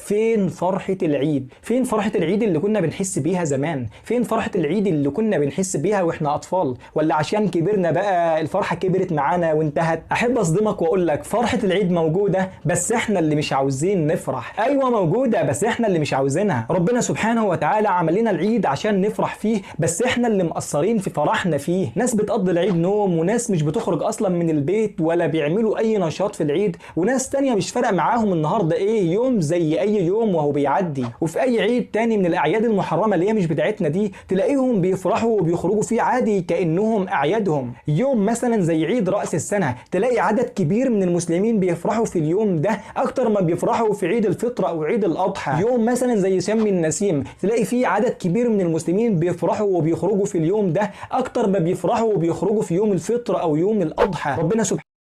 فين فرحة العيد؟ فين فرحة العيد اللي كنا بنحس بيها زمان؟ فين فرحة العيد اللي كنا بنحس بيها واحنا اطفال؟ ولا عشان كبرنا بقى الفرحة كبرت معانا وانتهت؟ احب اصدمك واقول لك فرحة العيد موجودة، بس احنا اللي مش عاوزين نفرح. ايوه موجودة، بس احنا اللي مش عاوزينها. ربنا سبحانه وتعالى عمل لنا العيد عشان نفرح فيه، بس احنا اللي مقصرين في فرحنا فيه. ناس بتقضي العيد نوم، وناس مش بتخرج اصلا من البيت ولا بيعملوا اي نشاط في العيد، وناس تانية مش فارق معاهم النهارده ايه، يوم زي اي يوم وهو بيعدي. وفي اي عيد تاني من الاعياد المحرمة اللي هي مش بتاعتنا دي تلاقيهم بيفرحوا وبيخرجوا فيه عادي كانهم اعيادهم. يوم مثلا زي عيد راس السنة تلاقي عدد كبير من المسلمين بيفرحوا في اليوم ده اكتر ما بيفرحوا في عيد الفطر او عيد الاضحى. يوم مثلا زي شم النسيم تلاقي فيه عدد كبير من المسلمين بيفرحوا وبيخرجوا في اليوم ده اكتر ما بيفرحوا وبيخرجوا في يوم الفطر او يوم الاضحى. ربنا سبحانه